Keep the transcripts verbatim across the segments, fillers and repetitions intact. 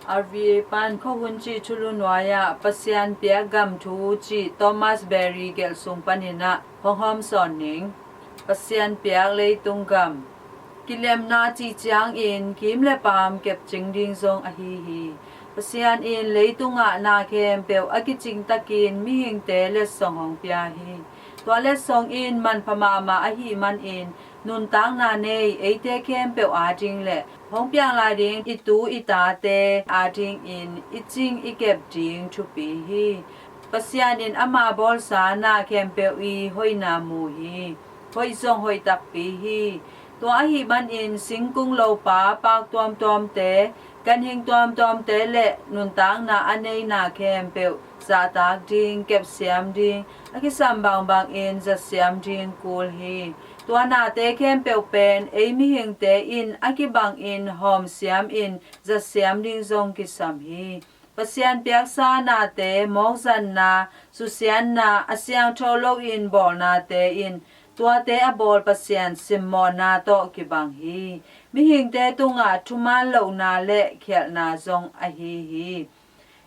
R V A pan khuahun cih thulu nuai-ah Pasian piak gam thu cih Thomas Berry gelh sung panin ah hong hawmsawn ning. Pasian piak leitung gam. Kilemna cih ciangin kiim le paam kepcing ding zong ahi hi. Pasian in leitungah na khempeuh a kicing takin mihingte letsong hong pia hi. Tua letsong in manpha mahmah ahih manin nuntakna nei eite khempeuh ading le hong piang lai ding i tu i tate adingin i cing i kep ding thupi hi. Pasian in ama bawlsa na khempeuh i hoihna mu hi. Hoih zong hoih takpi hi. Tua ahih manin singkung lopa pak tuamtuamte, ganhing tuamtuamte le nuntakna a nei na khempeuh zahtak ding, kepsiam ding, a kisam bangbangin zatsiam ding kul hi. Tua nate khempeuh pen ei mihingte in a kibangin hawmsiamin zatsiam ding zong kisam hi. Pasian piaksa nate mawkzanna, susiatna, a siangtho loin bawlnate in tuate a bawl Pasian simmawhna tawh kibang hi. Mihingte tungah thuman lohna le khialhna zong ahi hi.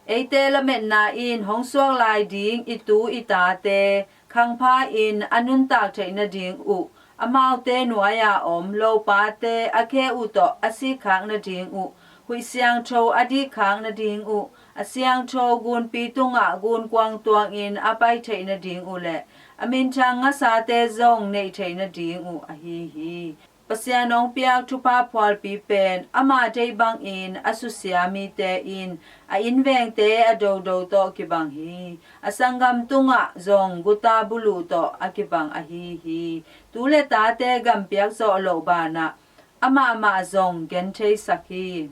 Eite lametna in hong suak lai ding i tu i tate khangpha in a nuntak theih nading uh, amaute nuai-a om lopate a khe uh tawh a sikkhak nading uh, huih siangtho a dikkhak nading uh, a siangtho gunpi tungah gunkuang tuangin a pai theih nading uh le a minthang ngasate zong neih theih nading uh ahi hi. Pasian hong piak thupha phualpi pen ama deih bangin a susia mite in a innvengte a dodo tawh kibang hi. A sanggam tungah zong guta buluh tawh a kibang ahi hi. Tu le tate gampiak zawh loh banah amah mah zong gentheisak hi.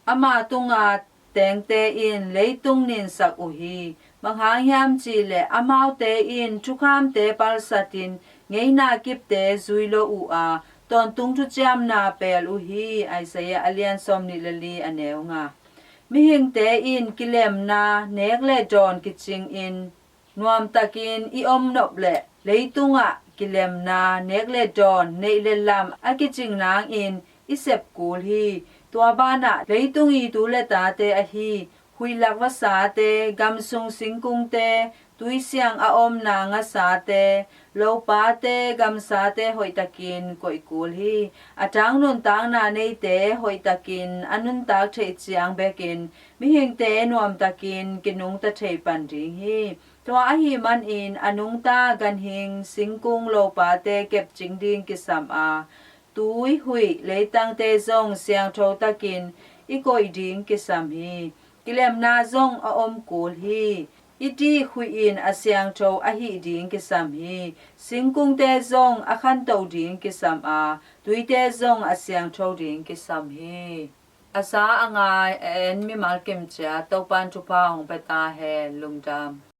Ama tunga tengte in leitung ninsak uh hi. Bang hang hiam cihleh amaute in thukhamte palsatin ngeina kipte zui lo uh a, tawntung thuciamna pel uh hi. Isaiah a lian sawmnih le li a neu nga. Mihingte in kilemna nek le dawn kicingin nuamtakin i om nop le leitungah kilemna nek le dawn neih le lam a kicing nangin i sep kul hi. Tua banah leitung i tu le tate ahi huihlak vasate, gamsung singkungte, tuisiang a omna ngasate, lopate, gamsate hoihtakin koih kul hi. A tang nuntakna neite hoihtakin a nuntak theih ciang bekin mihingte nuamtakin kinungta thei pan ding hi. Tua ahih manin a nungta ganhing singkung lopate kepcing ding kisam a, tui huih leitangte zong siangtho takin i koih ding kisam hi. Kilemna zong a om kul hi. I dih huih in a siangtho ahih ding kisam hi. Singkungte zong a khantoh ding kisam a, tuite zong a siangtho ding kisam hi. A za a ngai a en mimal kimciat Topan thupha hong pia ta hen. Lungdam.